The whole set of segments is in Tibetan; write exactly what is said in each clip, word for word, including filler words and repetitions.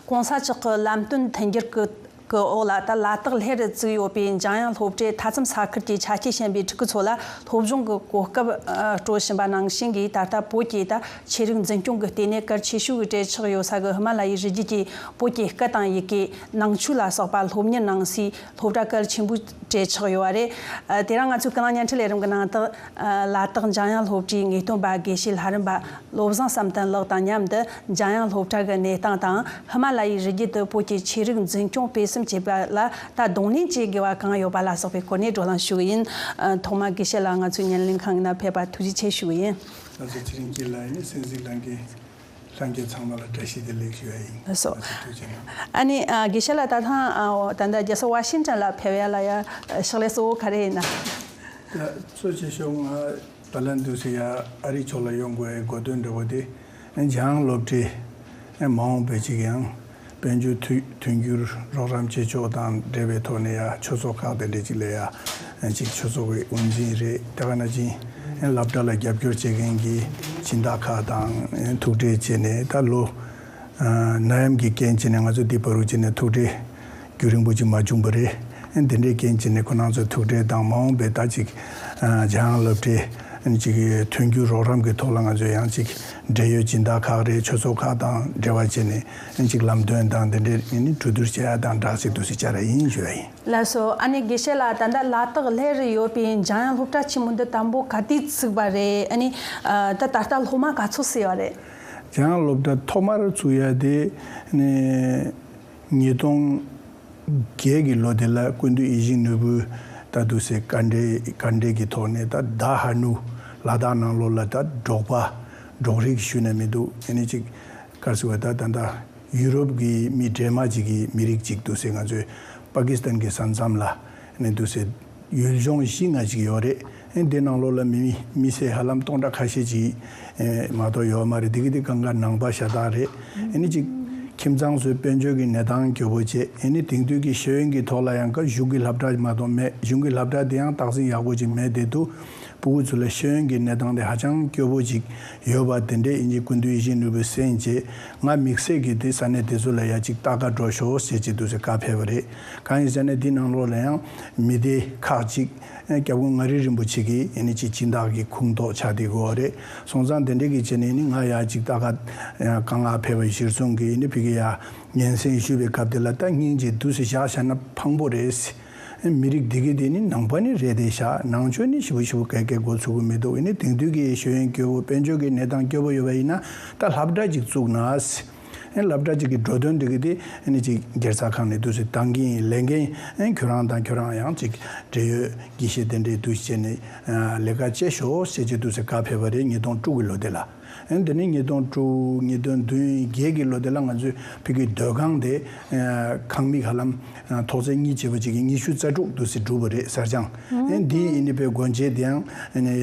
༸གོང་ས་མཆོག་གི་ལམ་སྟོན་མཐུན་འགྱུར་གྱི་གི་འོག་ལ། ད་ལ་དྭགས་ལྷེ་རུ་བཙུགས་ཡོད་པའི་འཇམ་དབྱངས་སློབ་གྲྭའི་མཐའ་མཚམས་ས་ཁུལ་གྱི་ཆ་རྐྱེན་ཞན་པའི་ཕྲུ་གུ་ཚོ་ལ་སློབ་སྦྱོང་གི་གོ་སྐབས་ཨ་སྤྲོད་བཞིན་པ་ནང་བཞིན་གྱིས། ད་ལྟ་བོད་ཀྱི་ད་ཆོས་རིག་འཛིན་སྐྱོང་གི་ལྟེ་གནས་གལ་ཆེ་ཤོས་ཀྱི་གྲས་ཆགས་ཡོད་ས་གི་ཧི་མ་ལ་ཡའི་རི་རྒྱུད་ཀྱི་བོད་ཀྱི་སྐད་དང་ཡི་གེ། ནང་ཆོས་ལ་སོགས་པ་སློབ་གཉེར་གནང་སའི་སློབ་གྲྭ་གལ་ཆེན་པོའི་གྲས་ཆགས་ཡོད་པ་རེད། ཨ་དེ་རིང་ང་ཚོའི་ཀུན་གླེང་བརྙན་འཕྲིན་ལས་རིམ་གྱི་ནང་དུ། ཨ་ལ་དྭགས་འཇམ་དབྱངས་སློབ་གྲྭའི་ངེས་སྟོན་པ་དགེ་བཤེས་ལྷ་རམས་པ་བློ་བཟང་བསམ་གཏན་ལགས་དང་མཉམ་དུ་འཇམ་དབྱངས་སློབ་གྲྭ་གི་གནས་སྟངས་དང་ཧི་མ་ལ་ཡའི་རི་རྒྱུད་དུ་བོད་ཀྱི་ཆོས་རིག་འཛིན་སྐྱོང་སྤེལ་གསུམ་བྱེད་པ་ལ་ད་གདོང་ལེན་བྱེད་དགོས་པ་གང་ཡོད་པ་ལ་སོགས་པའི་སྐོར་ནས་བགྲོ་གླེང་ཞུ་གི་ཡིན། ཨ་ཐོག་མར་དགེ་བཤེས་ལགས་ང་ཚོའི་བརྙན་ལེན་ཁང་ནང་ཕེབས་པར་ཐུགས་རྗེ་ཆེ་ཞུ་གི་ཡིན། ང་ཚོ་དེ་རིང་སྐྱེས་ལ་ཡིན་སེམས་གཟིགས་ལྷན་རྒྱས། ལྷན་རྒྱས་ཚང་མ་ལ་བཀྲ་ཤིས་བདེ་ལེགས་ཞུ་ཡ་ཡིན། ལགས་སོ། ང་ཚོ་ཐུགས་རྗེ་གནང་། ཨ་ནི་ཨ་དགེ་བཤེས་ལགས་ད་ཐེངས་ཨ་ད་ལྟ་རྒྱལ་ས་ཝ་ཤིང་ཊོན་ལ་ཕེབས་ཡ་ལ་ཡ་ཕྱག་ལས་གཙོ་བོ་ག་རེ་ཡིན་ན། ད་གཙོ་ཆེ་ཤོས་ང་ད་ལན་འདུག་སེ་ཡ་ཨ་རི་ཕྱོགས་ལ་ཡོང་དགོས་ཡའི་གོ་དོན་འདྲ་བོ་དེ། འཇམ་དབྱངས་སློབ་གྲྭས་མ་འོངས་པའི་ཅིག་ཡང་དཔལ་འབྱོར་མཐུན་མཐུན་འགྱུར་རོགས་རམ་བྱེད་ཕྱོགས་དང་འབྲེལ་བའི་ཐོག་ནས་ཡ་ཆོས་ཚོགས་ཁག་དེ་འདྲ་ཅིག་ལ་ཡ་ཅིག་ཆོས་ཚོགས་ཀྱི་དབུ་འཛིན་རེད། དེ་ག་ནང་བཞིན་སློབ་གྲྭ་ལ་རྒྱབ་སྐྱོར་བྱེད་མཁན་གྱི་སྦྱིན་བདག་ཁག་དང་ཐུག་འཕྲད་བྱས་ནས། ད་ལོ་ནད་ཡམས་ཀྱི་རྐྱེན་བྱས་ནས་ང་ཚོ་འདི་བར་དུ་བྱས་ནས་ཐུག་འཕྲད་རྒྱུན་རིང་པོ་ཅིག་མ་བྱུང་བ་རེད། འདི་འདྲའི་རྐྱེན་བྱས་ནས་ཁོ་རང་ཚོ་ཐུག་འཕྲད་དང་མ་འོངས་པའི་ད་ཅིག་འཇམ་དབྱངས་སློབ་གྲྭའི་ཅིག་མཐུན་འགྱུར་རོགས་རམ་གྱི་ཐོག་ལ་ང་ཚོས་ཡང་ཅིག་འབྲེལ་ཡོད་སྦྱིན་བདག་ཁག་རེད། ཆོས་ཚོགས་ཁག་དང་འབྲེལ་བ་བྱས་ནས་ཅིག་ལམ་སྟོན་དང་འདི་འདྲའི་གྲོས་བསྡུར་བྱེད་ཡ་དང་སྦྲགས་ཅིག་འདུག་སེ་བཅར་བ་ཡིན་ཞུ་བ་ཡིན། ལགས་སོ། ཨ་ནི་དགེ་བཤེས་ལགས་ད་ལྟ་ལ་དྭགས་ལྷེ་རུ་ཡོད་པའི་འཇམ་དབྱངས་སློབ་གྲྭ་ཆེན་མོ་འདི་དང་པོ་ག་དུས་བཙུགས་པ་རེད། ཨ་ནི་ད་ད་ལྟ་སློབ་མ་ག་ཚོད་ཙམ་ཡོད་རེད། འཇམ་དབྱངས་སློབ་གྲྭ་ཐོག་མར་བཙུགས་ཡ་དེ་ནི་ཉིས་སྟོང་བརྒྱད་ཀྱི་ལོ་དེ་ལ་སྐུ་མདུན་ཡིད་བཞིན་ནོར་བུས་ད་འདུག་སེ་བཀའ་འབྲེལ་བཀའ་འབྲེལ་གྱི་ཐོག་ནས། ད་ད་ཧ་ནུ་ལ་དྭགས་ནང་ལོགས་ལ་ད་འབྲོག་པ་འབྲོག་རིགས་ཞུས་ན་མི་འདུག་ཨ་ནི་ཅིག་ག་རེ་ཟེར་བ། ད་ད་ད་ཡུ་རོབ་ཀྱི་མི་འདྲེས་མ་ཅིག་གི་མི་རིགས་ཅིག་འདུག་སེ་ང་ཚོའི་པ་ཀི་སི་ཐན་གྱི་ས་མཚམས་ལ་ནས་འདུག་སེ་ཡུལ་ལྗོངས་བཞི་ལྔ་ཅིག་ཡོད་རེད། ཨེ་འདི་ནང་ལོགས་ལ་མི་མི་མི་སེར་ཧ་ལམ་སྟོང་ཕྲག་ཁ་ཤས་ཅིག་ཨེ་མ་གཏོགས་ཡོད་མ་རེད། འདི་གི་འདི་གང་ག་ནང་པ་ཤ་སྟག་རེད། ཨེ་ནི་ཅིག་ཁྱིམ་ཚང་ཚོའི་དཔལ་འབྱོར་གྱི་གནས་སྟངས་སྐྱོ་པོ་བྱས། ཨེ་ནི་དེང་དུས་ཀྱི་ཤེས་ཡོན་གྱི་ཐོག་ལ་ཡང་ག་གཞུང་གི་སློབ་གྲྭ་མ་གཏོགས་མེད། གཞུང་གི་སློབ་གྲྭ་དེ་ཡང་རྟག་འཛིན་ཡག་པོ་ཅིག་མེད། དེ་དུས་ཕྲུ་གུ་ཚོ་ལ་ཤེས་ཡོན་གྱི་གནས་སྟངས་དེ་ཧ་ཅང་སྐྱོ་པོ་ཅིག་ཡོད་པ་དེ་འདྲས་ཨིན་ཇི་སྐུ་མདུན་ཡིད་བཞིན་ནོར་བུས་གསན་བྱས། ང་དམིགས་བསལ་གྱིས་དེ་ས་གནས་དེ་ཚོ་ལ་ཡ་ཅིག་ལྟ་ག་འགྲོ་ཤོག་ཟེར་བྱས་འདུག་ཟེར་བཀའ་ཕེབས་པ་རེད། གང་ཡིན་ཟེར་ན་འདི་ནང་ལོགས་ལ་ཡང་མི་སྡེ་ཁག་ཅིག་སྐྱབས་མགོན་ངག་དབང་རིན་པོ་ཆེ་གི་ཨེ་ནི་ཅིག་སྦྱིན་བདག་གི་ཁོངས་གཏོགས་ཆགས་བསྡད་ཡོད་རེད། སོང་ཙང་དེ་འདྲས་ཀྱི་བྱས་ནས་ནི་ང་ཡ་ཅིག་ལྟ་ག་ཡང་གང་ལ་ཕེབས་པ་གཞིར་བཟུང་གི་ཨེ་ནི་ཕ་གི་ཡ་སྙན་སེང་ཞུས་པའི་སྐབས་དེ་ལ། ད་སྙིང་རྗེ་འདུག་སེ་བཞག་བཞག་ན་ཕངས་པོ་རེད། མི་རིགས་འདི་གི་དེ་ནི་ནང་པ་ནི་རེད་དེ་ཤག་ནང་ཆོས་ནི་ཞེ་པོ་ཞེ་པོ་ག་གེ་འགོ་ཚུགས་གི་མི་འདུག་ཨེ་ནི་དེང་དུས་ཀྱི་ཤེས་ཡོན་སྐྱོ་པོ་དཔལ་འབྱོར་གྱི་གནས་སྟངས་སྐྱོ་པོ་ཡོད་པ་ཡིན་ན་ད་སློབ་གྲྭ་ཅིག་བཙུགས་ན། ཨེ་སློབ་གྲྭ་ཅིག་གི་འགྲོ་དོན་འདི་གི་དེ་ཨེ་ནི་ཅིག་སྒེར་ཚབ་ཁང་ནས་འདུག་སེ་བཏང་གི་ཡིན། ལས་འགན་ཨེ་ཁྱོད་རང་དང་ཁྱོད་རང་ཡང་ཅིག་འབྲེལ་ཡོད་དགེ་བཤེས་དེ་འདྲས་འདུག་བྱས་ནས་ལས་ཀ་བྱེད་ཤོག་ཟེར་བྱས་འདུག་སེ་བཀའ་ཕེབས་པ་རེད། ཉིས་སྟོང་དྲུག་གི་ལོ་དེ་ལ། ཨེ་འདི་ནི་ཉིས་སྟོང་དྲུག་ཉིས་སྟོང་བདུན་བརྒྱད་ཀྱི་ལོ་དེ་ལ་ང་ཚོའི་ཕ་གི་སྡོད་ཁང་དེ་ཨེ་ཁང་མིག་ཧ་ལམ་ཨེ་ཐོག་བརྩེགས་གཉིས་བྱས་པ་ཅིག་གི་ཉི་ཤུ་རྩ་དྲུག་འདུག་སེ་གྲུབ་པ་རེད། གསར་རྐྱང་། ཨེ་འདིའི་ཨེ་ནི་པའི་སྒོ་འབྱེད་དེའང་ཨེ་ནི་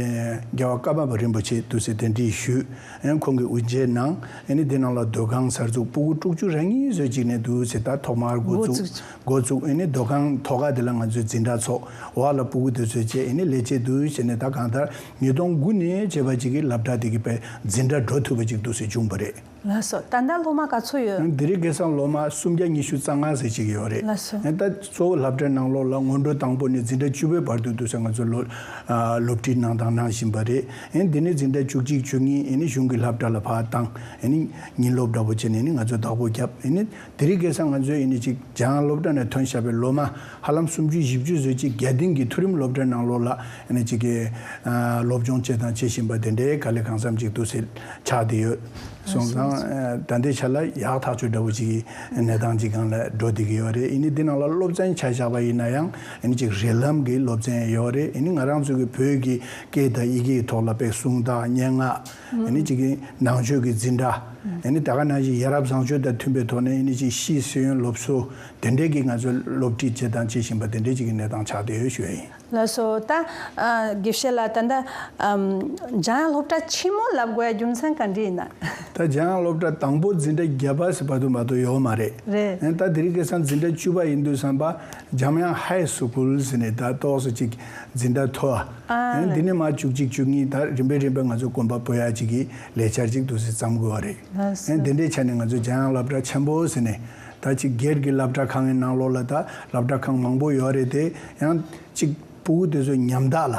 རྒྱལ་བ་ཀརྨ་པ་རིན་པོ་ཆེས་འདུག་སེ་གདན་འདྲེན་ཞུས། ཨེ་ཁོང་གིས་དབུ་འབྱེད་གནང་། ཨེ་ནི་འདི་ནང་ལ་སྡོད་ཁང་གསར་འཛུགས་ཕྲུ་གུ་དྲུག་ཅུ་རེ་གཉིས་ཙམ་ཅིག་ནས་འདུག་སེ་ད་ཐོག་མར་འགོ་འགོ་བཙུགས། བཙུགས། འགོ་བཙུགས། ཨེ་ནི་སྡོད་ཁང་ཐོག་ཁ་དེ་ལ་ང་ཚོས་འཛིན་གྲྭ་ཚོགས། འོག་ལ་ཕྲུ་གུ་དེ་ཚོས་བྱས། ཨེ་ནི་ལས་བྱེད་འདུག་བྱས་ནས་ད་གང་ལྟར་ཉིས་སྟོང་དགུ་ནས་བྱས་པ་ཅིག་གི་སློབ་གྲྭ་དེ་གི་པའི་འཛིན་གྲྭ་འགྲོ་ཐུབ་པ་ཅིག་འདུག་སེ་བྱུང་བ་རེད། ལགས་སོ། ད་ལྟ་སློབ་མ་ག་ཚོད་ཡོད། དེ་རིང་ཁ་སང་སློབ་མ་སུམ་བརྒྱ་ཉི་ཤུ་རྩ་ལྔ་ཙམ་ཅིག་ཡོད་རེད། ལགས་སོ། ཨེ་ད་གཙོ་བོ་སློབ་གྲྭ་ནང་ལོགས་ལ་སྔོན་འགྲོ་དང་པོ་ནས་འཛིན་གྲྭ་བཅུ་པའི་བར་དུ་འདུག་སེ་ང་ཚོ་སློབ་ཨ་སློབ་ཁྲིད་གནང་དང་གནང་བཞིན་པ་རེད། ཨེ་འདི་ནས་འཛིན་གྲྭ་བཅུ་གཅིག་བཅུ་གཉིས་ཨེ་ནི་གཞུང་གི་སློབ་གྲྭ་ལ་ཕར་བཏང་། ཨེ་ནི་ཉིན་སློབ་འདྲ་པོ་བྱས་ནས་ཨེ་ནི་ང་ཚོ་བདག་པོ་བརྒྱབ། ཨེ་ནི་དེ་རིང་ཁ་སང་ང་ཚོའི་ཨེ་ནི་ཅིག་འཇམ་དབྱངས་སློབ་གྲྭ་ནས་ཐོན་བཞག་པའི་སློབ་མ་ཧ་ལམ་སུམ་ཅུ་བཞི་བཅུ་ཙམ་ཅིག་རྒྱ་ལྡིང་གི་མཐོ་རིམ་སློབ་གྲྭ་ནང་ལོགས་ལ་ཨེ་ནི་ཅིག་གི་ཨ་སློབ་སྦྱོང་བྱེད་དང་བྱེད་བཞིན་པ་དེ་འདྲའི་དཀའ་ལས་གང་འཚམ་ཅིག་འདུག་སེ་ཆགས་བསྡད་ཡོད། སོང་ཙང་ཨ་ད་ལྟའི་ཆ་ལ་ཡག་ཐག་ཆོད་འདྲ་པོ་ཅིག་གི་གནས་སྟངས་ཅིག་སྒང་ལ་འགྲོ་བསྡད་ཀྱི་ཡོད་རེད། ཨེ་ནི་འདི་ནང་ལ་སློབ་ཚན་ཆ་བཞག་པ་ཡིན་ན་ཡང་ཨེ་ནི་ཅིག་རིགས་ལམ་གྱི་སློབ་ཚན་ཡོད་རེད། ཨེ་ནི་ང་རང་ཚོ་གི་བོད་ཀྱི་སྐད་དང་ཡི་གེའི་ཐོག་ལ་དཔེ་གསུང་སྟངས་སྙན་ངག་ཨེ་ནི་ཅིག་གི་ནང་ཆོས་ཀྱི་འཛིན་གྲྭ། ཨེ་ནི་ད་ག་ནང་བཞིན་ཡ་རབས་བཟང་སྤྱོད་དང་མཐུན་པའི་ཐོག་ནས་ཨེ་ནི་ཅིག་ཕྱིའི་སེ་ཡོན་སློབ་གསོ་དེ་འདྲའི་གི་ང་ཚོས་སློབ་ཁྲིད་བྱེད་དང་བྱེད་བཞིན་པ་དེ་འདྲའི་ཅིག་གི་གནས་སྟངས་ཆགས་བསྡད་ཡོད་ཞུ་ཡ་ཡིན། ལགས་སོ། ད་ཨ་དགེ་བཤེས་ལགས་ད་ལྟ་ཨམ་འཇམ་དབྱངས་སློབ་གྲྭ་ཆེན་མོ་ལབ་དགོས་ཡ་རྒྱུ་མཚན་ག་འདྲ་ཡིན་ན། ད་འཇམ་དབྱངས་སློབ་གྲྭ་དང་པོ་འཛིན་གྲྭ་བརྒྱད་པ་ཟེར་བར་དུ་མ་གཏོགས་ཡོད་མ་རེད། རེད། ཨེ་ད་དེ་རིང་ཁ་སང་འཛིན་གྲྭ་བཅུ་པ་ཡིན་དུས་ཙམ་པ་འཇམ་དབྱངས་ཧའི་སི་ཀུལ་ཟེར་ནས་ད་ཏོག་ཙམ་ཅིག་འཛིན་གྲྭ་མཐོ་བ། ཨ་ཨེ་འདི་ནས་མར་བཅུ་གཅིག་བཅུ་གཉིས་ད་རིམ་པས་རིམ་པས་ང་ཚོ་གོམ་པ་སྤོ་ཡ་ཅིག་གི་ལས་འཆར་ཅིག་འདུག་སེ་བརྩམས་དགོས་པ་རེད། ལགས་སོ། ཨེ་དེ་འདྲའི་ཆ་ནས་ང་ཚོས་འཇམ་དབྱངས་སློབ་གྲྭ་ཆེན་པོ་ཟེར་ནས། ད་ཅིག་སྒེར་གྱི་སློབ་གྲྭ་ཁང་གི་ནང་ལོགས་ལ་ད་སློབ་གྲྭ་ཁང་མང་པོ་ཡོད་རེད་དེ། ཡང་ཅིག་ཕྲུ་གུ་དེ་ཚོ་ཉམ་ཐག་ལ།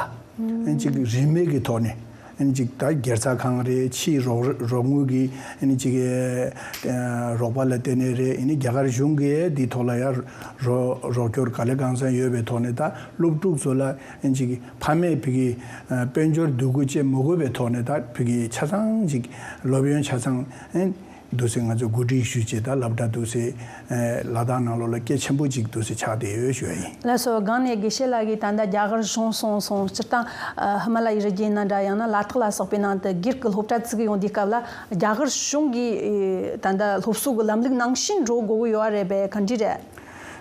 ཨེ་ཅིག་རིན་མེད་ཀྱི་ཐོག་ནས། ཨེ་ཅིག་ད་སྒེར་ཚབ་ཁང་རེད། ཕྱིའི་རོགས་རོགས་དངུལ་གྱི་ཨེ་ཅིག་ཨེ་རོགས་པ་ལ་བརྟེན་ནས་རེད། ཨེ་རྒྱ་གར་གཞུང་གིས་འདིའི་ཐོག་ལ་ཡང་རོགས་རོགས་སྐྱོར་ག་ལེ་གང་འཚམ་ཡོད་པའི་ཐོག་ནས། ད་སློབ་ཕྲུག་ཚོ་ལ་ཨེ་ཅིག་ཕ་མས་ཕ་གི་དཔལ་འབྱོར་འདུ་འགོད་བྱེད་མི་དགོས་པའི་ཐོག་ནས། ད་ཕ་གི་ཆ་ཚང་ཅིག་སློབ་ཡོན་ཆ་ཚང་ཨེ་འདུག་སེ་ང་ཚོས་གོ་སྒྲིག་ཞུས་བྱས། ད་སློབ་གྲྭ་འདུག་སེ་ལ་དྭགས་ནང་ལོགས་ལ་གལ་ཆེན་པོ་ཅིག་འདུག་སེ་ཆགས་བསྡད་ཡོད་ཞུ་བ་ཡིན། ལགས་སོ། སྒང་ནས་དགེ་བཤེས་ལགས་ཀྱིས་ད་ལྟ་རྒྱ་གར་གཞུང་གསུངས་སོང་། སྤྱིར་བཏང་ཧི་མ་ལ་ཡའི་རི་རྒྱུད་ཡིན་ན་འདྲ། ཡང་ན་ལ་དྭགས་ལ་སོགས་པའི་ནང་དུ་སྒེར་གྱི་སློབ་གྲྭ་བཙུགས་ཡོང་དུས་སྐབས་ལ། རྒྱ་གར་གཞུང་གིས་ད་ལྟ་སློབ་གསོ་གི་ལམ་ལུགས་ནང་བཞིན་འགྲོ་དགོས་ཀྱི་ཡོད་རེད་པས། ག་འདྲ་རེད།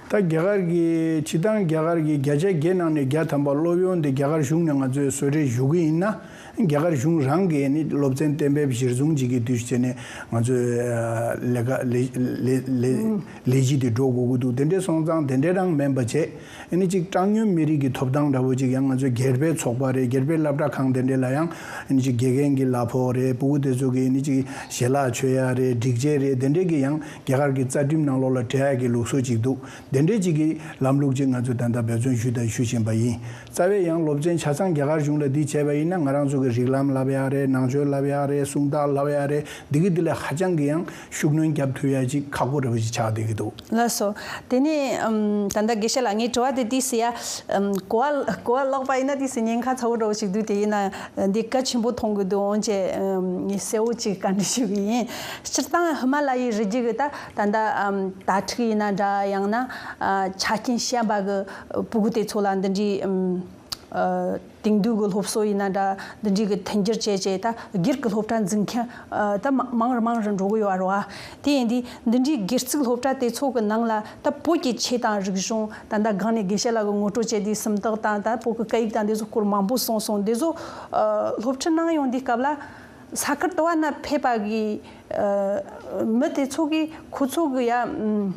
ད་རྒྱ་གར་གྱི་སྤྱིར་བཏང་རྒྱ་གར་གྱི་བརྒྱ་ཆ་བརྒྱ་ནང་ནས་བརྒྱ་ཐམ་པ་སློབ་ཡོན་དེ་རྒྱ་གར་གཞུང་ནས་ང་ཚོས་གསོལ་རས་ཞུ་གི་ཡིན་ན། རྒྱ་གར་གཞུང་རང་གིས་ནི་སློབ་ཚན་གཏན་འབེབས་གཞིར་བཟུང་བྱེད་ཀྱི་དུས་བྱས་ནས་ང་ཚོས་ལས་ཀ་ལས་ལས་ལས་ལས་གཞི་དེ་འགྲོ་དགོས་ཀྱི་འདུག་དེ་འདྲའི་སོང་ཙང་དེ་འདྲའི་རང་མིན་པ་བྱས། ཨ་ནི་ཅིག་གྲངས་ཉུང་མི་རིགས་ཀྱི་ཐོབ་ཐང་འདྲ་བོ་ཅིག་ཡང་ང་ཚོའི་སྒེར་པའི་ཚོགས་པ་རེད། སྒེར་པའི་སློབ་གྲྭ་ཁང་དེ་འདྲའི་ལ་ཡང་ཨ་ནི་ཅིག་དགེ་རྒན་གྱི་གླ་ཕོགས་རེད། ཕྲུ་གུ་དེ་ཚོ་གི་ཨ་ནི་ཅིག་ཞལ་ལག་མཆོད་ཡ་རེད། སྒྲིག་ཆས་རེད། དེ་འདྲའི་གི་ཡང་རྒྱ་གར་གྱི་རྩ་ཁྲིམས་ནང་ལོགས་ལ་འབྲེལ་ཡ་གི་ལུགས་སྲོལ་ཅིག་འདུག་དེ་འདྲའི་ཅིག་གི་ལམ་ལུགས་ཅིག་ང་ཚོས་ད་ལྟ་འབད་བརྩོན་ཞུས་དང་ཞུ་བཞིན་པ་ཡིན། རྩ་བའི་ཡང་སློབ་ཚན་ཆ་ཚང་རྒྱ་གར་གཞུང་ལ་འདི་བྱས་པ་ཡིན་ན། ང་རང་ཚོ་གི་རིགས་ལམ་བསླབ་ཡ་རེད། ནང་ཆོས་བསླབ་ཡ་རེད། སུམ་རྟགས་བསླབ་ཡ་རེད། འདི་གི་འདི་ལ་ཧ་ཅང་གི་ཡང་ཤུགས་སྣོན་རྒྱབ་ཐུབ་ཡ་ཅིག་ཁག་པོ་འདྲ་བོ་ཞིག་ཆགས་བསྡད་ཀྱི་འདུག་ལགས་སོ། དེ་ནས་ཨམ་ད་ལྟ་དགེ་བཤེས་ལགས། ངའི་དྲི་བ་དེ་དུས་སུ་ཡ་ཨམ་གོ་བ་གོ་བ་ལོག་པ་ཡིན་ན་དུས་སུ་ཉེན་ཁ་ཚ་བོ་འདྲ་བོ་ཞིག་འདུག་དེ་ཡིན་ན་འདི་གལ་ཆེན་པོ་མཐོང་གི་འདུག་འོན་ཀྱང་ངས་གསལ་བོ་ཅིག་བཀའ་འདྲི་ཞུ་གི་ཡིན། སྤྱིར་བཏང་ཧི་མ་ལ་ཡའི་རི་རྒྱུད་ཀྱི་ད་ད་ལྟ་ཨམ་དྭ་ཕྲུག་ཡིན་ན་འདྲ། ཡང་ན་ཨ་ཆ་རྐྱེན་ཞན་པ་གི་ཕྲུ་གུ་དེ་ཚོ་ལ་འདི་འདྲའི་ཨམ་ཨ་དེང་དུས་ཀྱི་སློབ་གསོ་ཡིན་ན་འདྲ། འདི་འདྲའི་གི་མཐུན་འགྱུར་བྱས་བྱས། ད་སྒེར་གྱི་སློབ་གྲྭ་འཛིན་མཁན་ཨ་ད་མ་མང་རུ་མང་རུ་འགྲོ་གི་ཡོད་རེད་བ། དེ་ཡིན་དུས་འདི་འདྲའི་སྒེར་ཚུགས་སློབ་གྲྭ་དེ་ཚོ་གི་ནང་ལ་ད་བོད་ཀྱི་ཆོས་དང་རིག་གཞུང་། ད་ལྟ་སྒང་ནས་དགེ་བཤེས་ལགས་ཀྱིས་ངོ་སྤྲོད་བྱས་དུས་སུམ་རྟགས་དང་ད་བོད་ཀྱི་སྐད་ཡིག་དང་དེ་ཚོ་སྐོར་མང་པོ་གསུངས་སོང་། དེ་ཚོ་ཨ་སློབ་ཁྲིད་གནང་ཡོང་དུས་སྐབས་ལ། ས་ཁུལ་དུ་བ་ན་ཕེབས་པ་གི་ཨ་མི་དེ་ཚོ་གིས་ཁོ་ཚོ་གི་ཡ་ཨམ་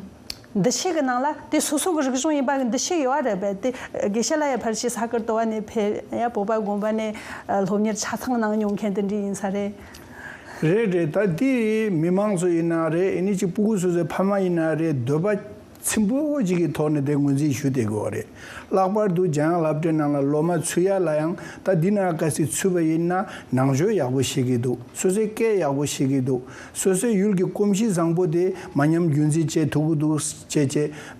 འདུ་ཤེས་ཀྱི་ནང་ལ་དེ་སོ་སོ་གི་རིག་གཞུང་ཡིན་པ་གི་འདུ་ཤེས་ཡོད་རེད་པས། དེ་དགེ་བཤེས་ལགས་ཡ་ཕལ་ཆེར་ས་ཁུལ་དུ་བ་ནས་ཕེབས། ཡ་བོད་པ་དགོན་པ་ནས་ཨ་སློབ་གཉེར་ཆ་ཚང་གནང་མྱོང་མཁན་དེ་འདྲ་ཡིན་ས་རེད། རེད་རེད། ད་དེ་མི་མང་ཚོ་ཡིན་ན་རེད། ཨ་ནི་ཅིག་ཕྲུ་གུ་སོ་སོའི་ཕ་མ་ཡིན་ན་རེད། འདོད་པ་ཚིམ་པོ་ཅིག་གི་ཐོག་ནས་དེ་ངོས་འཛིན་ཞུ་བསྡད་དགོས་པ་རེད། ལྷག་པར་དུ་འཇམ་དབྱངས་སློབ་གྲྭའི་ནང་ལ་སློབ་མ་ཚུད་ཡ་ལ་ཡང་ད་འདི་ན་གལ་སྲིད་ཚུད་པ་ཡིན་ན་ནང་ཆོས་ཡག་པོ་ཤེས་ཀྱི་འདུག་སོ་སོའི་སྐད་ཡག་པོ་ཤེས་ཀྱི་འདུག་སོ་སོའི་ཡུལ་གྱི་གོམས་གཤིས་བཟང་པོ་དེ་མ་ཉམས་རྒྱུན་འཛིན་བྱེད་ཐུབ་ཀྱི་འདུག་བྱས་བྱས།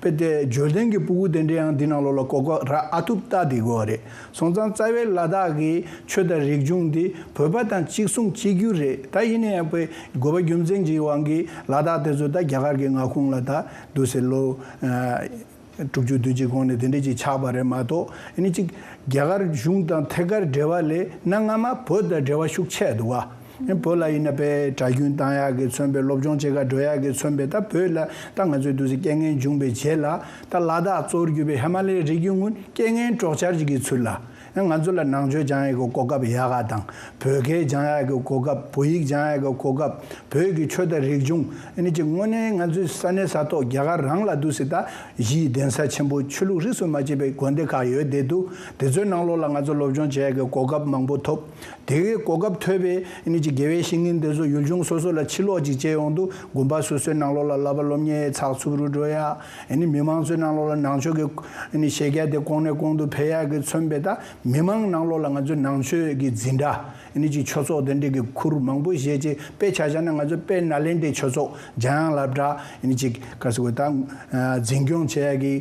དཔེ་དེ་འབྱོར་ལྡན་གྱི་ཕྲུ་གུ་དེ་འདྲ་ཡང་འདི་ནང་ལོགས་ལ་གོ་སྐབས་རག་ཨ་ཐུབ་ལྟ་བསྡད་དགོས་པ་རེད། སོང་ཙང་རྩ་བའི་ལ་དྭགས་ཀྱི་ཆོས་དང་རིག་གཞུང་འདི་བོད་པ་དང་གཅིག་མཚུངས་གཅིག་གྱུར་རེད། ད་ཡིན་ན་ཡང་དཔེ་དགོས་པ་རྒྱུ་མཚན་གྱི་དབང་གིས་ལ་དྭགས་དེ་ཚོ་ད་རྒྱ་གར་གྱི་མངའ་ཁོངས་ལ་ད་འདུག་སེ་ལོ་ཨ་དྲུག་ཅུ་བདུན་ཅུའི་གོང་ནས་དེ་འདྲ་ཅིག་ཆགས་པ་རེད་མ་གཏོགས། ཨ་ནི་ཅིག་རྒྱ་གར་གཞུང་དང་ཐད་ཀར་འབྲེལ་བ་ལས་གནའ་སྔ་མ་བོད་དང་འབྲེལ་བ་ཤུགས་ཆེ་འདུག་བ། ཨ་ནི་བོད་ལ་ཡིན་ན་དཔེ་གྲྭ་རྒྱུན་བཏང་ཡག་གི་མཚོན་པའི། སློབ་སྦྱོང་བྱེད་ག་འགྲོ་ཡག་གི་མཚོན་པའི། ད་བོད་ལ་ད་ང་ཚོའི་འདུག་སེ་རྐྱེན་ངན་བྱུང་བའི་རྗེས་ལ་ད་ལ་དྭགས་གཙོ་བོར་གྱུར་པའི་ཧི་མ་ལ་ཡའི་རི་རྒྱུད་ཀུན་རྐྱེན་ངན་གྲོགས་ཆར་ཅིག་གི་ཚུལ་ལ། ང་ཚོ་ལ་ནང་ཆོས་སྦྱང་ཡག་གི་གོ་སྐབས་ཡག་ག་དང་། བོད་སྐད་སྦྱང་ཡག་གི་གོ་སྐབས། བོད་ཡིག་སྦྱང་ཡག་གི་གོ་སྐབས། བོད་ཀྱི་ཆོས་དང་རིག་གཞུང་། ཨ་ནི་ཅིག་དངོས་གནས་ང་ཚོའི་ས་གནས་ས་ཐོག་རྒྱ་གར་རང་ལ་འདུག་སེ་ད་གཞི་ཡི་གདན་ས་ཆེན་པོ་ཆོས་ལུགས་རིས་སུ་མ་ཆད་པའི་དགོན་སྡེ་ཁག་ཡོད་བསྡད་འདུག་དེ་ཚོའི་ནང་ལོགས་ལ་ང་ཚོ་སློབ་སྦྱོང་བྱེད་ཡག་གི་གོ་སྐབས་མང་པོ་ཐོབ། དེ་གའི་གོ་སྐབས་ཐོབ་པའི་ཨ་ནི་ཅིག་དགེ་བའི་བཤེས་གཉེན་དེ་ཚོ་ཡུལ་ལྗོངས་སོ་སོ་ལ་ཕྱིར་ལོག་ཅིག་བྱས་ཡོང་དུས། དགོན་པ་སོ་སོའི་ནང་ལོགས་ལ་བསླབ་པ་སློབ་གཉེར་ཚགས་ཚུད་རུ་འགྲོ་ཡ། ཨ་ནི་མི་མང་ཚོའི་ནང་ལོགས་ལ་ནང་ཆོས་ཀྱི་ཨ་ནི་བཤད་རྒྱ་དེ་གོང་ནས་གོང་དུ་འཕེལ་ཡག་གི་མཚོན་པའི། ད་མི་མང་ནང་ལོགས་ལ་ང་ཚོའི་ནང་ཆོས་ཀྱི་འཛིན་གྲྭ། ཨ་ནི་ཅིག་ཆོས་ཚོགས་དེ་འདྲ་གི་ཁུར་མང་པོ་བཞེས་བྱས། དཔེ་ཆ་བཞག་ན་ང་ཚོ་དཔལ་ནཱ་ལེནྡྲའི་ཆོས་ཚོགས། འཇམ་དབྱངས་སློབ་གྲྭ་ཨ་ནི་ཅིག་ག་ཟེར་དགོས། ད་འཛིན་སྐྱོང་བྱེད་ཡག་གི་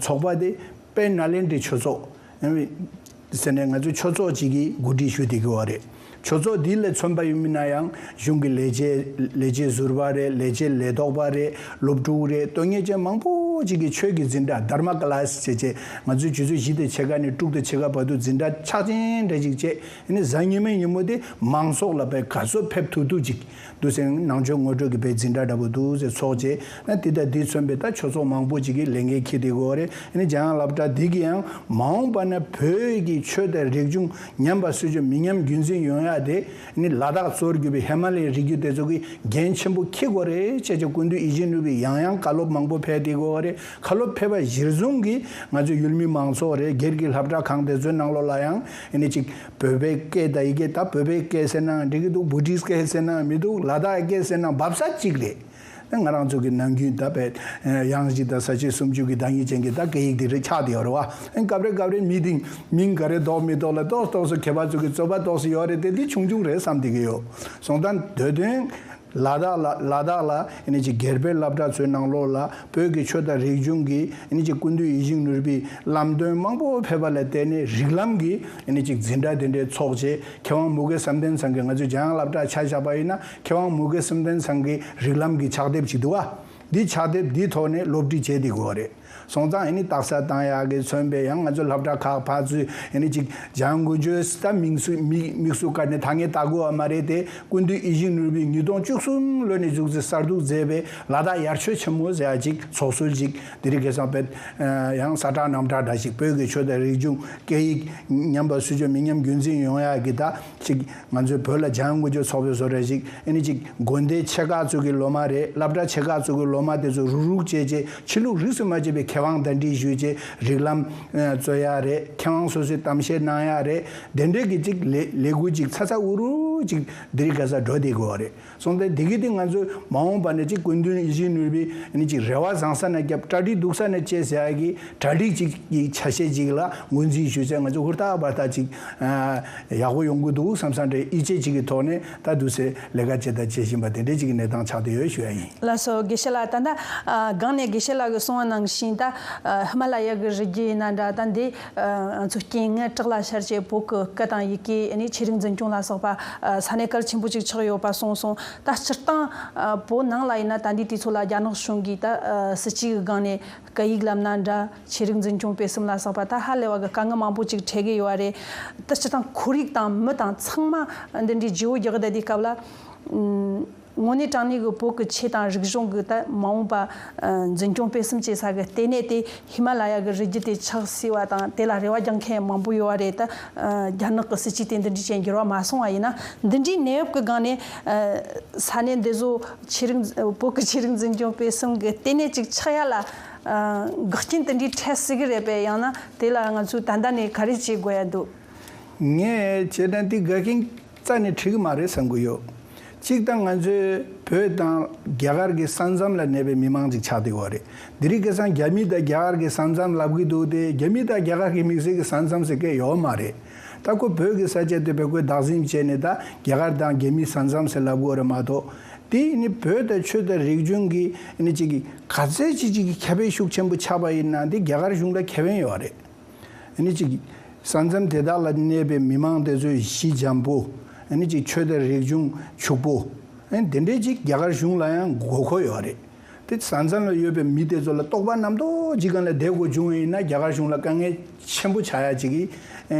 ཚོགས་པ་དེ་དཔལ་ནཱ་ལེནྡྲའི་ཆོས་ཚོགས་ཟེར་ནས་ང་ཚོའི་ཆོས་ཚོགས་གཅིག་གིས་གོ་སྒྲིག་ཞུས་བསྡད་ཀྱི་ཡོད་རེད། ཆོས་ཚོགས་འདི་ལས་མཚོན་པ་ཡིན་མིན་ན་ཡང་གཞུང་གི་ལས་བྱེད། ལས་བྱེད་ཟུར་པ་རེད། ལས་བྱེད་ལས་ཐོག་པ་རེད། སློབ་ཕྲུག་རེད། དོན་གཉེར་ཅན་མང་པོ་ཅིག་གིས་ཆོས་ཀྱི་འཛིན་གྲྭ། དྷརྨ་ཀ་ལཱས་བྱས་བྱས། ང་ཚོའི་ཆུ་ཚོད་བཞི་དང་ཕྱེད་ཀ་ནས་དྲུག་དང་ཕྱེད་ཀ་བར་དུ་འཛིན་གྲྭ་ཕྱག་ཆེན་འདྲ་ཅིག་བྱས། ཨ་ནི་གཟའ་ཉི་མའི་ཉིན་མོ་དེ་མང་ཚོགས་ལ་དཔེ་ག་ཚོད་ཕེབས་ཐུབ་ཐུབ་ཅིག་འདུག་སེ་ནང་ཆོས་ངོ་སྤྲོད་ཀྱི་དཔེ་འཛིན་གྲྭ་འདྲ་པོ་འདུག་སེ་ཚོགས་བྱས། ཨ་འདི་དང་འདི་མཚོན་པའི་ད་ཆོས་ཚོགས་མང་པོ་ཅིག་གིས་ལས་འགན་འཁྱེར་བསྡད་ཀྱི་ཡོད་རེད། ཨ་ནི་འཇམ་དབྱངས་སློབ་གྲྭ་འདི་གིས་ཡང་མ་འོངས་པ་ན་བོད་ཀྱི་ཆོས་དང་རིག་གཞུང་ཉམས་པ་སོར་ཆུད་མི་ཉམས་རྒྱུན་འཛིན་ཡོང་ཡ། དེ་ནི་ལ་དྭགས་གཙོར་གྱུར་པའི་ཧི་མ་ལ་ཡའི་རི་རྒྱུད་དེ་ཚོ་གི་འགན་ཆེན་པོ་འཁྱེར་དགོས་རེད་ཅེས་ཀྱི་སྐུ་མདུན་ཡིད་བཞིན་ནོར་བུས་ཡང་ཡང་བཀའ་སློབ་མང་པོ་ཕེབས་བསྡད་ཡོད་རེད། བཀའ་སློབ་ཕེབས་པ་གཞིར་བཟུང་གིས་ང་ཚོའི་ཡུལ་མི་མང་ཚོགས་རེད། སྒེར་གྱི་སློབ་གྲྭ་ཁང་དེ་ཚོའི་ནང་ལོགས་ལ་ཡང་ཨ་ནི་ཅིག་བོད་པའི་སྐད་དང་ཡི་གེ། ད་བོད་པའི་སྐད་ཟེར་ན་འགྲིག་གི་འདུག་བྷུ་ཏིས་སྐད་ཟེར་ན་མི་འདུག་ལ་དྭགས་སྐད་ཟེར་ན་འབབ་ས་གཅིག་རེད། ང་རང་ཚོ་གི་ནམ་རྒྱུན་ད་བས་ཡང་གཞི་དང་ས་བཅད་སུམ་ཅུ་གི་བདག་ཉིད་ཅན་གྱི་ད་སྐད་ཡིག་དེ་རེད་ཆགས་བསྡད་ཡོད་རེད་བ། སྐབས་རེ་སྐབས་རེ་མི་དེ་མིང་ག་རེ་འདོགས་མི་འདོགས་ལ་ཏོག་ཏོག་ཙམ་ཁྱད་པར་ཚོ་གི་རྩོད་པ་ཏོག་ཙམ་ཡོད་རེད་དེ། འདི་ཆུང་ཆུང་རེད་བསམ་བསྡད་ཀྱི་ཡོད། སོང་ཙང་དོན་དོན་ལ་དྭགས་ལ་ལ་དྭགས་ལ་ཨ་ནི་ཅིག་སྒེར་པའི་སློབ་གྲྭ་ཚོའི་ནང་ལོགས་ལ་བོད་ཀྱི་ཆོས་དང་རིག་གཞུང་གི་ཨ་ནི་ཅིག་སྐུ་མདུན་ཡིད་བཞིན་ནོར་བུའི་ལམ་སྟོན་མང་པོ་ཕེབས་པ་ལ་བརྟེན་ནས་རིགས་ལམ་གྱི་ཨ་ནི་ཅིག་འཛིན་གྲྭ་དེ་འདྲའི་ཚོགས་བྱས། མཁས་དབང་མུ་གེ་བསམ་གཏན་ཚང་གི་ང་ཚོས་འཇམ་དབྱངས་སློབ་གྲྭ་ཆ་བཞག་པ་ཡིན་ན། མཁས་དབང་མུ་གེ་བསམ་གཏན་ཚང་གི་རིགས་ལམ་གྱི་ཕྱག་དེབ་ཅིག་འདུག་བ། འདི་ཕྱག་དེབ་འདིའི་ཐོག་ནས་སློབ་ཁྲིད་བྱས་བསྡད་ཡོད་རེད། སོང་ཙང་ཨ་ནི་རྟགས་གསལ་བཏང་ཡག་གི་མཚོན་པའི་ཡང་ང་ཚོ་སློབ་གྲྭ་ཁག་ཕར་ཚུར་ཨ་ནི་ཅིག་འཇམ་དབྱངས་དཀོན་མཆོག་ད་དམིགས་སུ་དམིགས་དམིགས་སུ་བཀར་ནས་ད་ངས་ལྟ་དགོས་པ་མ་རེད་དེ། སྐུ་མདུན་ཡིད་བཞིན་ནོར་བུས་ཉིས་སྟོང་བཅུ་གསུམ་ལོ་ནས་འཛུགས་རྩིས་གསར་འཛུགས་མཛད་པའི་ལ་དྭགས་ཡར་ཆོས་ཆེན་མོ་ཟེར་ཡག་ཅིག་ཚོགས་སྲོལ་ཅིག་དེ་རིང་ཁ་སང་བས་ཡང་ས་བཀྲ་གནམ་བཀྲ་འདྲ་ཞིག་བོད་ཀྱི་ཆོས་དང་རིག་གཞུང་སྐད་ཡིག་ཉམས་པ་སུ་ཚོད་མི་ཉམས་རྒྱུན་འཛིན་ཡོང་ཡག་གི་ད་ཅིག་ང་ཚོའི་བོད་ལ་འཇམ་དབྱངས་དཀོན་མཆོག་ཚོགས་པའི་བཟོ་འདྲ་ཞིག་ཨ་ནི་ཅིག་དགོན་སྡེ་ཆེ་ཁག་ཚོ་གི་སློབ་མ་རེད། སློབ་གྲྭ་ཆེ་ཁག་ཚོ་གི་སློབ་མ་དེ་ཚོ་རུག་རུག་བྱས་བྱས་ཕྱི་ལུགས་རིས་སུ་མ་ཆད་པའི་མཁས་དབང་གདན་འདྲེན་ཞུས་བྱས་རིགས་ལམ་རྩོད་ཡག་རེད། མཁས་དབང་སོ་སོས་གཏམ་བཤད་གནང་ཡག་རེད། དེ་འདྲའི་གི་ཅིག་ལས་ལས་འགུལ་ཅིག་ཚ་ཚ་འུར་འུར་ཅིག་དེ་རིང་ཁ་སང་འགྲོ་བསྡད་ཡོད་རེད། སོང་ཙང་དེ་གི་དེ་ང་ཚོས་མ་འོངས་པ་ནས་ཅིག་སྐུ་མདུན་ཡིད་བཞིན་ནོར་བུས་ཨ་ནི་ཅིག་རེ་བ་བཟང་ས་ན་བརྒྱབ། གྲ་སྒྲིག་སྡུག་ས་ན་བྱེད་ཟེར་ཡག་གི་གྲ་སྒྲིག་ཅིག་གི་ཆ་ཤས་ཅིག་ལ་ངོས་འཛིན་ཞུས་ཚེ་ང་ཚོ་ཧུར་ཐག་འབད་ཐག་ཅིག་ཨ་ཡག་པོ་ཡོང་གི་འདུག་བསམ་བསམ་འདྲ་ཡིད་ཆེས་ཅིག་གི་ཐོག་ནས་ད་དུས་ཚོད་ལས་ཀ་བྱེད་དང་བྱེད་བཞིན་པ་དེ་འདྲའི་ཅིག་གི་གནས་སྟངས་ཆགས་བསྡད་ཡོད་ཞུ་ཡ་ཡིན། ལགས་སོ། དགེ་བཤེས་ལགས། ད་ལྟ་ཨ་སྒང་ནས་དགེ་བཤེས་ལགས་ཀྱིས་གསུངས་པ་ནང་བཞིན་ད་ཨ་ཧི་མ་ལ་ཡ་གི་རི་རྒྱུད་ཡིན་ན་འདྲ། ད་འདི་ཨ་ང་ཚོ་རྐྱེན་ངན་བྲག་ལ་ཤར་བྱས་བོད་ཀྱི་སྐད་དང་ཡི་གེ་ནི་ཆོས་རིག་འཛིན་སྐྱོང་ལ་སོགས་པ་ཨ་ས་གནས་གལ་ཆེན་པོ་ཅིག་ཆགས་ཡོད་པ་གསུངས་སོང་། ད་སྤྱིར་བཏང་ཨ་བོད་ནང་ལ་ཡིན་ན་ད་འདི་དུས་ཚོད་ལ་རྒྱ་ནག་གཞུང་གིས་ད་ཨ་སྲིད་ཇུས་ཀྱི་སྒང་ནས་སྐད་ཡིག་ལབ་ན་འདྲ། ཆོས་རིག་འཛིན་སྐྱོང་སྤེལ་གསུམ་ལ་སོགས་པ་ད་ཧ་ལས་པ་གི་དཀའ་ངལ་མང་པོ་ཅིག་འཕྲད་ཀྱི་ཡོད་རེད། ད་སྤྱིར་བཏང་ཁོར་ཡུག་དང་མི་དང་ཚང་མ་འདི་འདྲའི་བརྗེ་བོ་རྒྱག་གི་བསྡད་དུས་སྐབས་ལ། ཨ་དངོས་གནས་དྲང་གནས་ཀྱི་བོད་ཀྱི་ཆོས་དང་རིག་གཞུང་གི་ད་མ་འོངས་པ་ཨ་འཛིན་སྐྱོང་སྤེལ་གསུམ་བྱེད་ས་གི་ལྟེ་གནས་དེ་ཧི་མ་ལ་ཡ་གི་རི་རྒྱུད་དེ་ཆགས་སྲིད་པ་དང་། དེ་ལ་རེ་བ་རྒྱག་མཁན་མང་པོ་ཡོད་པ་རེད། ད་ཨ་རྒྱ་ནག་གི་སྲིད་ཇུས་དེ་འདི་འདྲའི་ཅན་འགྱུར་བ་མ་སོང་བ་ཡིན་ན། འདི་འདྲའི་གནས་བབ་ཀྱི་སྒང་ནས་ཨ་ས་གནས་འདི་ཚོ་ཆོས་རིག་བོད་ཀྱི་ཆོས་རིག་འཛིན་སྐྱོང་སྤེལ་གསུམ་གི་ལྟེ་གནས་ཅིག་ཆགས་ཡ་ལ་ཨ་འགག་རྐྱེན་དེ་འདྲའི་འཕྲད་སྲིད་གི་རེད་པས། ཡང་ན་དེ་ལ་ང་ཚོས་ད་ལྟ་ནས་ག་རེ་བྱེད་དགོས་ཡ་འདུག་ངས་བྱས་ན་འདི་འགག་རྐྱེན་རྩ་ནས་འཕྲད་གི་མ་རེད་བསམ་གི་ཡོད། གཅིག་ད་ང་ཚོས་བོད་དང་རྒྱ་གར་གྱི་ས་མཚམས་ལ་གནས་པའི་མི་མང་ཅིག་ཆགས་བསྡད་ཡོད་རེད། འདི་རིང་ཁ་སང་རྒྱ་མི་དང་རྒྱ་གར་གྱི་ས་མཚམས་ལབ་གི་འདུག་སྟེ། རྒྱ་མི་དང་རྒྱ་གར་གྱི་དམིགས་བསལ་གྱི་ས་མཚམས་ཟེར་མཁན་ཡོད་མ་རེད། ད་ཁོ་བོད་ཀྱི་ས་ཆ་དེ་བས་ཁོས་བདག་འཛིན་བྱས་ནས་ད་རྒྱ་གར་དང་རྒྱ་མིའི་ས་མཚམས་ཟེར་ལབ་དགོས་རེད་མ་གཏོགས། དེ་ནི་བོད་དང་ཆོས་དང་རིག་གཞུང་གི་ནི་གཅིག་གི་ག་ཚད་ཅིག་ཅིག་གི་ཁེ་ཕན་ཤུགས་ཆེན་པོ་ཆགས་པ་ཡིན་ན་དེ་རྒྱ་གར་གཞུང་ལ་ཁེ་ཕན་ཡོད་རེད། ཨ་ནི་ཅིག་ས་མཚམས་དེ་དག་ལ་གནས་པའི་མི་མང་དེ་ཚོའི་གཞིས་འཇམ་པོ། ཨ་ནི་ཅིག་ཆོས་དང་རིག་གཞུང་ཕྱུག་པོ། ཨ་ནི་དེ་འདྲའི་ཅིག་རྒྱ་གར་གཞུང་ལ་ཡང་དགོས་མཁོ་ཡོད་རེད། དེ་ས་མཚམས་ལ་ཡོད་པའི་མི་དེ་ཚོ་ལ་རྟོགས་པ་རྣམ་རྟོག་ཅིག་སྒང་ལ་བསྡད་དགོས་བྱུང་བ་ཡིན་ན་རྒྱ་གར་གཞུང་ལ་དཀའ་ངལ་ཆེན་པོ་ཆགས་ཡ་ཅིག་གི་ཨ་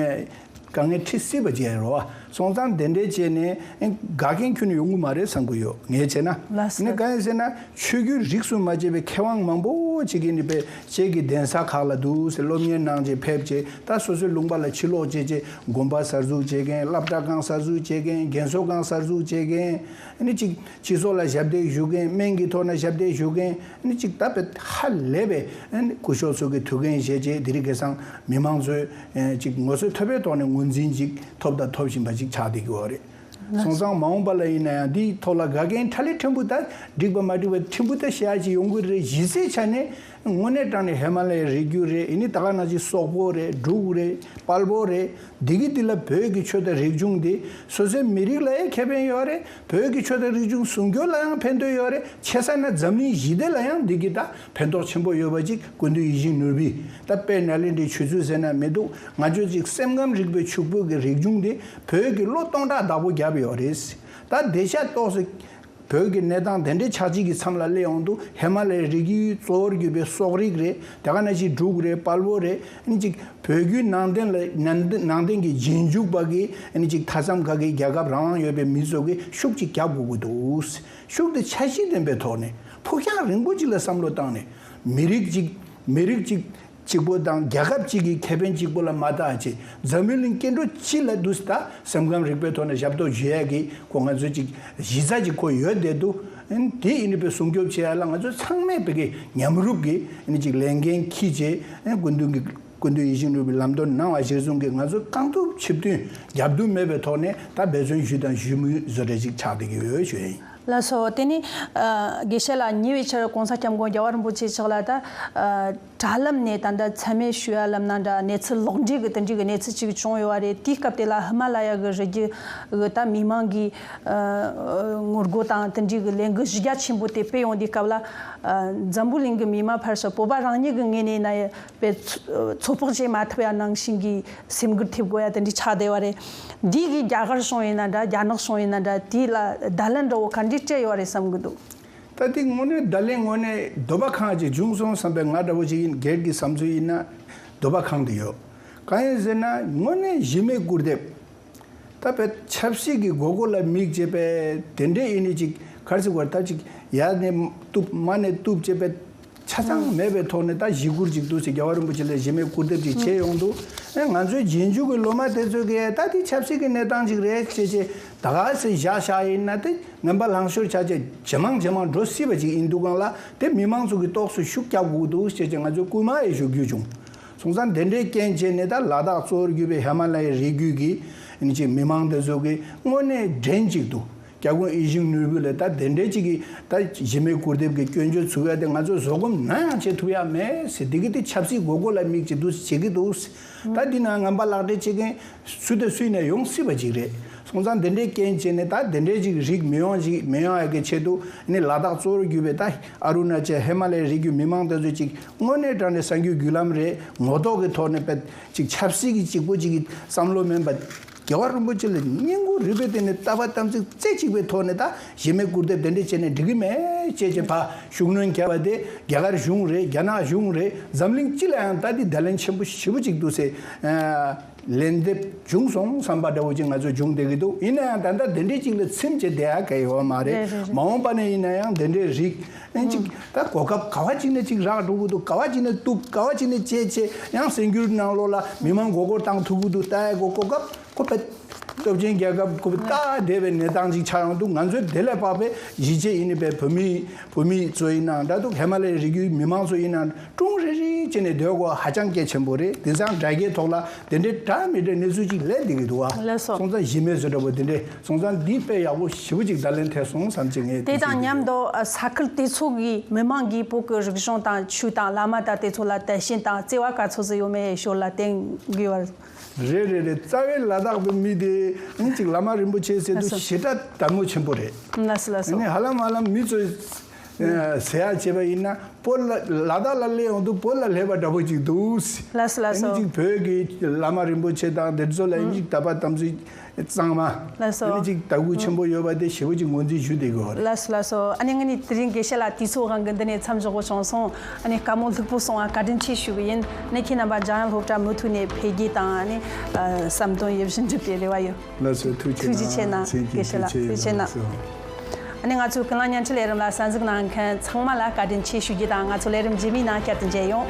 དཀའ་ངལ་འཕྲད་སྲིད་པ་ཅིག་རེད་བ། སོང་ཙང་དེ་འདྲའི་བྱས་ནས་ཨ་འགག་རྐྱེན་ཁྱོན་ནས་ཡོང་གི་མ་རེད་བསམ་གི་ཡོད། ངས་བྱས་ན། ལགས་སོ། ནི་གང་ཡིན་ཟེར་ན། ཆོས་བརྒྱུད་རིས་སུ་མ་ཆད་པའི་མཁས་དབང་མང་པོ་ཅིག་གིས་ནི་དཔེ་ཁྱེད་ཀྱི་གདན་ས་ཁག་ལ་འདུག་ཟེར་སློབ་གཉེར་གནང་བྱས་ཕེབས་བྱས། ད་སོ་སོའི་ལུང་པ་ལ་ཕྱིར་ལོག་བྱས་བྱས་དགོན་པ་གསར་འཛུགས་བྱེད་མཁན། སློབ་གྲྭ་ཁང་གསར་འཛུགས་བྱེད་མཁན། རྒན་གསོ་ཁང་གསར་འཛུགས་བྱེད་མཁན། ཨ་ནི་ཅིག་སྤྱི་ཚོགས་ལ་ཞབས་འདེགས་ཞུ་མཁན། སྨན་གྱི་ཐོག་ནས་ཞབས་འདེགས་ཞུ་མཁན། ཨ་ནི་ཅིག་ད་དཔེ་ཧ་ལས་པའི་ཨ་ནི་སྐུ་ཞབས་ཚོ་གི་ཐུགས་འགན་བཞེས་བྱས་དེ་རིང་ཁ་སང་མི་མང་ཚོས་ཨ་ཅིག་ངོ་སོ་ཐོབ་པའི་ཐོག་ནས་ངོས་འཛིན་ཅིག་ཐོབ་དང་ཐོབ་བཞིན་པ་ཅིག་ཆགས་བསྡད་ཀྱི་ཡོད་རེད། སོང་ཙང་མ་འོངས་པ་ལ་ཡིན་ན་ཡང་འདིའི་ཐོག་ལ་འགག་རྐྱེན་ཕྲ་ལས་ཕྲན་བུ་དང་འགྲིག་པ་མ་འགྲིག་པ་ཕྲན་བུ་དང་ཤ་ཅིག་ཡོང་གི་རེད། གཞི་རྩའི་ཆ་ནས་དངོས་གནས་དྲང་གནས་ཧི་མ་ལ་ཡའི་རི་རྒྱུད་རེད། ཡིན་ནི་ད་ག་ནང་བཞིན་སོག་པོ་རེད། འབྲུག་རེད། དཔལ་པོ་རེད། འདི་གི་འདི་ལ་བོད་ཀྱི་ཆོས་དང་རིག་གཞུང་འདི་སོ་སོའི་མི་རིགས་ལ་ཡང་ཁེ་ཕན་ཡོད་རེད། བོད་ཀྱི་ཆོས་དང་རིག་གཞུང་སྲུང་སྐྱོབ་ལ་ཡང་ཕན་ཐོགས་ཡོད་རེད། ཆེ་ས་ན་འཛམ་གླིང་ཞི་བདེ་ལ་ཡང་འདི་གི་ད་ཕན་ཐོགས་ཆེན་པོ་ཡོད་པ་ཅིག་སྐུ་མདུན་ཡིད་བཞིན་ནོར་བུས་ད་དཔལ་ནཱ་ལེནྡྲའི་ཆོས་ཚུལ་ཟེར་ན་མི་འདུག་ང་ཚོ་ཅིག་སེམས་ཁམས་རིག་པའི་ཕྱུག་པོ་གི་རིག་གཞུང་འདི་བོད་ཀྱི་ལོ་སྟོང་ཕྲག་བདག་པོ་བརྒྱབ་ཡོད་རེད། ད་དེང་སང་ཏོག་ཙམ་བོད་ཀྱི་གནས་སྟངས་དེ་འདྲའི་ཆགས་ཅིག་གི་མཚམས་ལ་སླེབས་ཡོང་དུས་ཧི་མ་ལ་ཡའི་རི་རྒྱུད་གཙོ་བོར་གྱུར་པའི་སོག་རིགས་རེད། དེ་ག་ནང་བཞིན་འབྲུག་རེད། དཔལ་པོ་རེད། ཨ་ནི་ཅིག་བོད་བརྒྱུད་ནང་བསྟན་ལ་ནང་ནང་བསྟན་གྱི་རྗེས་འཇུག་པ་གི་ཨ་ནི་ཅིག་མཐའ་མཚམས་ཁག་གི་རྒྱལ་ཁབ་རང་དབང་ཡོད་པའི་མི་ཚོ་གིས་ཤུགས་ཅིག་རྒྱབ་དགོས་ཀྱི་འདུག་ཤུགས་དེ་འཆར་གཞི་ལྡན་པའི་ཐོག་ནས་ཕུགས་རྒྱང་རིང་པོ་ཅིག་ལ་བསམ་བློ་བཏང་ནས་མི་རིགས་ཅིག་མི་རིགས་ཅིག་ གཅིག་པོ་དང་རྒྱལ་ཁབ་གཅིག་གི་ཁེ་ཕན་གཅིག་པོ་ལ་མ་བལྟ་བྱས། འཛམ་བུ་གླིང་སྐྱེ་འགྲོ་སྤྱི་ལ་འདུག་ད་སེམས་ཁམས་རིག་པའི་ཐོག་ནས་ཞབས་ཏོག་ཞུ་ཡ་གི་ཁོ་ང་ཚོའི་ཅིག་གཞི་རྩ་ཅིག་ཁོ་ཡོད་བསྡད་འདུག་དེ་ཡིན་པའི་སྲུང་སྐྱོབ་བྱེད་ཡ་ལ་ང་ཚོ་ཚང་མས་བོད་ཀྱི་མཉམ་རུབ་ཀྱི་ཅིག་ལས་འགན་འཁྱེར་བྱས། སྐུ་མདུན་གྱི་སྐུ་མདུན་ཡིད་བཞིན་ནོར་བུའི་ལམ་སྟོན་གནང་བ་གཞིར་བཟུང་གིས་ང་ཚོ་གང་ཐུབ་ཆིབས་མཐུན་རྒྱབ་མདུན་མེད་པའི་ཐོག་ནས་ད་འབད་བརྩོན་ཞུས་དང་ཞུ་མུས་བཟོ་འདྲ་ཅིག་ཆགས་བསྡད་ཀྱི་ཡོད་ཞུ་ཡ་ཡིན། ལགས་སོ། དེ་ནས་ཨ་དགེ་བཤེས་ལགས། ཉེ་བའི་ཆར་༸གོང་ས་༸སྐྱབས་མགོན་རྒྱལ་བ་རིན་པོ་ཆེ་མཆོག་ལ་ད་ཨ་དྲ་ལམ་ནས་ད་ལྟ་མཚན་སྨད་ཞུ་ཡ་ལབ་ན་འདྲ། གནས་ཚུལ་ལོག་འགྲེལ་གྱི་དེ་འདྲའི་གི་གནས་ཚུལ་ཅིག་བྱུང་ཡོད་པ་རེད། དེའི་སྐབས་དེ་ལ་ཧི་མ་ལ་ཡ་གི་རི་རྒྱུད་གི་ད་མི་མང་གི་ཨ་ངོ་རྒོལ་དང་དེ་འདྲའི་གི་ལས་འགུལ་གཞི་རྒྱ་ཆེན་པོ་དེ་སྤེལ་ཡོང་དུས་སྐབས་ལ། ཨ་འཛམ་བུ་གླིང་གི་མི་མང་ཕལ་ཆེར་བོད་པ་རང་ཉིད་ཀྱི་ངོས་ནས་ན་ཡ་པའི་ཚོ་ཚོད་དཔག་བྱེད་མ་ཐུབ་ཡ་ནང་བཞིན་གྱི་སེམས་འགུལ་ཐེབས་དགོས་ཡ་དེ་འདྲའི་ཆགས་བསྡད་པ་རེད། འདི་གི་རྒྱ་གར་གཞུང་ཡིན་ན་འདྲ། རྒྱ་ནག་གཞུང་ཡིན་ན་འདྲ། དེ་ལ་བརྡ་ལན་འདྲ་བོ་ག་འདྲའི་སྤྲད་ཡོད་རེད་བསམ་གི་འདུག་ད་དེ་དངོས་གནས་བརྡ་ལན་དངོས་གནས་འདོད་པ་ཁེངས་ཅིག་བྱུང་སོང་བསམ་པའི་ང་འདྲ་བོ་ཅིག་ཡིན། སྒེར་གྱི་བསམ་ཚུལ་ཡིན་ན་འདོད་པ་ཁེངས་ཏེ་ཡོད། གང་ཡིན་ཟེར་ན་དངོས་གནས་གཞི་མེད་སྐུར་འདེབས། ད་བོད་ཆབ་སྲིད་ཀྱི་དགོས་མཁོ་ལ་དམིགས་བྱས་པའི་དེ་འདྲའི་ཡིན་ནི་ཅིག་ག་རེ་ཟེར་དགོས་རེད། ད་ཅིག་ཡར་ནས་གཏུབ་མར་ནས་གཏུབ་བྱས་པའི་ཆ་ཚང་མེད་པའི་ཐོག་ནས་ད་གཞི་བཀུར་ཅིག་འདུག་ཟེར། རྒྱལ་བ་རིན་པོ་ཆེ་ལ་གཞི་མེད་སྐུར་འདེབས་ཅིག་བྱས་ཡོང་དུས། ཨེ་ང་ཚོའི་རྗེས་འཇུག་གི་སློབ་མ་དེ་ཚོ་གིས་ད་དེ་ཆབ་སྲིད་ཀྱི་གནས་སྟངས་ཅིག་རེད་ཅེས་བྱས་ད་ག་སེ་བཞག་བཞག་ཡིན་ན་དེ་ངན་པ་ལངས་ཤོར་ཆགས་བྱས་ཇེ་མང་ཇེ་མང་འགྲོ་སྲིད་པ་ཅིག་ཡིན་དུས་སྒང་ལ་དེ་མི་མང་ཚོ་གི་རྟོགས་སུ་ཤུགས་རྒྱག་དགོས་འདུག་ཅེས་བྱས་ང་ཚོས་སྐུལ་མ་ཡང་ཞུ་རྒྱུ་བྱུང་། སོང་ཙང་དེ་འདྲའི་རྐྱེན་བྱས་ནས་ད་ལ་དྭགས་གཙོ་བོར་གྱུར་པའི་ཧི་མ་ལ་ཡའི་རི་རྒྱུད་ཀྱི་ཨ་ནི་ཅིག་མི་མང་དེ་ཚོ་གིས་དངོས་གནས་འགྲན་ཅིག་ཏུ་སྐྱབས་མགོན་ཡིད་བཞིན་ནོར་བུ་ལ་ད་དེ་འདྲའི་ཅིག་གི་ད་གཞི་མེད་སྐུར་འདེབས་ཀྱི་སྐྱོན་བརྗོད་ཚུགས་ཡ་དེ་ང་ཚོས་བཟོད་སྒོམ་ནམ་ཡང་བྱེད་ཐུབ་ཡ་མེད་ཟེར། འདི་གི་དེ་ཆབ་སྲིད་དགོས་མཁོ་ལ་དམིགས་ཅིག་ཏུ་བྱེད་ཀྱི་འདུག་ད་འདི་ན་ངན་པ་ལག་འབྲེལ་བྱེད་མཁན་སུ་དང་སུ་ཡིན་ན་ཡོང་སྲིད་པ་ཅིག་རེད། སོང་ཙང་དེ་འདྲའི་རྐྱེན་བྱས་ནས་ད་དེ་འདྲའི་ཅིག་རིགས་མི་ཡོང་ཅིག་མི་ཡོང་ཡ་གི་ཆེད་དུ་ནི་ལ་དྭགས་གཙོ་བོར་གྱུར་པའི་ད་ཨ་རུ་ན་ཅལ་ཧི་མ་ལ་ཡའི་རི་རྒྱུད་མི་མང་དེ་ཚོས་ཅིག་དངོས་གནས་དྲང་གནས་གསར་འགྱུར་བརྒྱུད་ལམ་རེད། ངོ་ཐོག་གི་ཐོག་ནས་པའི་ཅིག་ཆབ་སྲིད་ཀྱི་གཅིག་པོ་ཅིག་གི་བསམ་བློ་མིན་པ། རྒྱལ་བ་རིན་པོ་ཆེ་ལ་བསྙེན་བཀུར་རིག་པའི་སྟེང་ནས་ལྟ་བ་དམ་ཚིག་རྩེ་གཅིག་པའི་ཐོག་ནས་ད་གཞི་མེད་སྐུར་འདེབས་དེ་འདྲས་བྱས་ནས་འགྲིག་གི་མེད་ཅེས་བྱས་ཕར་ཤུགས་སྣོན་བརྒྱབ་པ་དེ་རྒྱ་གར་གཞུང་རེད། རྒྱ་ནག་གཞུང་རེད། འཛམ་གླིང་སྤྱི་ལ་ཡང་ད་འདི་བརྡ་ལན་ཆེན་པོ་ཞེ་པོ་ཅིག་འདུག་ཟེར། ལན་འདེབས་བྱུང་སོང་བསམ་པ་འདྲ་བོ་ཅིག་ང་ཚོ་བྱུང་བསྡད་ཀྱི་འདུག་ཡིན་ན་ཡང་ད་ལྟ་དེ་འདྲས་ཅིག་ལ་ཚིམ་བྱས་བསྡད་ཡ་ག་ཡོད་མ་རེད། རེད་རེད་རེད། མ་འོངས་པ་ནས་ཡིན་ན་ཡང་དེ་འདྲས་རིགས་ཨེ་ཅིག་ད་གོ་སྐབས་ག་བ་ཅིག་ནས་ཅིག་རག་འགྲོ་གི་འདུག་ག་བ་ཅིག་ནས་གཏུབ། ག་བ་ཅིག་ནས་བཅད་བྱས་ཡང་གསར་འགྱུར་ནང་ལོགས་ལ་མི་མང་མགོ་སྐོར་བཏང་ཐུབ་ཀྱི་འདུག་ལྟ་ཡ་གོ་གོ་སྐབས་ཁོ་པའི་སྟོབས་ཆེན་རྒྱལ་ཁབ་ཁོ་པའི་ལྟ་བསྡད་པའི་གནས་སྟངས་ཅིག་ཆགས་ཡོང་འདུག་ང་ཚོས་དེ་ལས་ལྷག་པའི་གཞིས་བྱེས་ཡིན་ནི་པའི་བོད་མི་བོད་མི་ཚོ་ཡིན་ནའང་འདྲ་འདུག་ཧི་མ་ལ་ཡའི་རི་རྒྱུད་མི་མང་ཚོ་ཡིན་ནའང་ཀྲུང་རེ་རེ་བྱས་ནས་སྡོད་དགོས་ཧ་ཅང་གལ་ཆེན་པོ་རེད། དེང་སང་དྲ་རྒྱའི་ཐོག་ལ་དེ་འདྲའི་འདྲ་མི་འདྲའི་གནས་ཚུལ་ཅིག་སླེབས་བསྡད་ཀྱི་འདུག་བ། ལགས་སོ། སོང་ཙང་གཞི་མེད་བཟོ་འདྲ་པོ་དེ་འདྲའི་སོང་ཙང་འདི་དཔེ་ཡག་པོ་ཞེ་པོ་ཅིག་བརྡ་ལན་ཐེབས་སོང་བསམ་གྱི་ངས་དེ་དང་མཉམ་དུ་ཨ་ས་ཁུལ་དེ་ཚོ་གི་མི་མང་གིས་བོད་ཀྱི་རིག་གཞུང་དང་ཆོས་དང་བླ་མ་དང་དེ་ཚོ་ལ་དད་ཞེན་དང་བརྩེ་བ་ག་ཚོད་ཙམ་ཡོད་མེད་ཞོར་ལ་བསྟན་དགོས་པར། རེད་རེད་རེད། རྩ་བའི་ལ་དྭགས་པའི་མི་དེ་ཨིན་ཅིག་བླ་མ་རིན་པོ་ཆེ་ཟེར་དུས་ལགས་སོ། ཞེ་དྲག་དལ་མོ་ཆེན་པོ་རེད། ལགས་སོ་ལགས་སོ། ཨ་ནི་ཧ་ལམ་ཧ་ལམ་མི་ཚོས་ཨ་ཟེར་ཡ་བྱས་པ་ཡིན་ན་བོད་ལ་ལ་དྭགས་ལ་སླེབས་ཡོང་དུས་བོད་ལ་སླེབས་པ་འདྲ་པོ་ཅིག་འདུག་ལགས་སོ་ལགས་ཨ་ནི་སོ། ཅིག་བོད་ཀྱི་བླ་མ་རིན་པོ་ཆེ་དང་དེ་ཚོ་ལ་ཨིན་ཅིག་དད་པ་དམ་ཚིག་གཙང་མ། ལགས་སོ། ཨ་ནི་ཅིག་དད་གུས་ཆེན་པོ་ཡོད་པ་དེ་ཞེ་པོ་ཅིག་ངོས་འཛིན་ཞུ་བསྡད་དགོས་པ་རེད། ལགས་སོ་ལགས་སོ། ཨ་ནི་ང་ནི་དེ་རིང་དགེ་བཤེས་ལགས་དུས་ཚོད་དབང་གིས་འདི་ནས་མཚམས་འཇོག་དགོས་བྱུང་སོང་། ཨ་ནི་བཀའ་མོལ་ལྷུག་པོ་གསུང་བ་བཀའ་དྲིན་ཆེ་ཞུ་གི་ཡིན། ཨ་ནི་ཁྱེད་རྣམ་པ་འཇམ་དབྱངས་སློབ་གྲྭ་མུ་མཐུད་ནས་འཕེལ་རྒྱས་དང་ཨ་ནི་ཨ་བསམ་དོན་ཡིད་བཞིན་འགྲུབ་པའི་རེ་བ་ཡོད། ལགས་སོ། ཐུགས་རྗེ་ཆེ་གནང་། ཐུགས་རྗེ་ཆེ་གནང་། མཚན་དགེ་བཤེས་ལགས་ཐུགས་རྗེ་ཆེ་གནང་། ལགས་སོ། ཨ་ནི་ང་ཚོའི་ཀུན་གླེང་བརྙན་འཕྲིན་ལས་རིམ་ལ་གསན་གཟིགས་གནང་མཁན་ཚང་མ་ལ་བཀའ་དྲིན་ཆེ་ཞུ་རྒྱུ་དང་ང་ཚོ་ལས་རིམ་རྗེས་མའི་ནང་བསྐྱར་དུ་མཇལ་ཡོང་།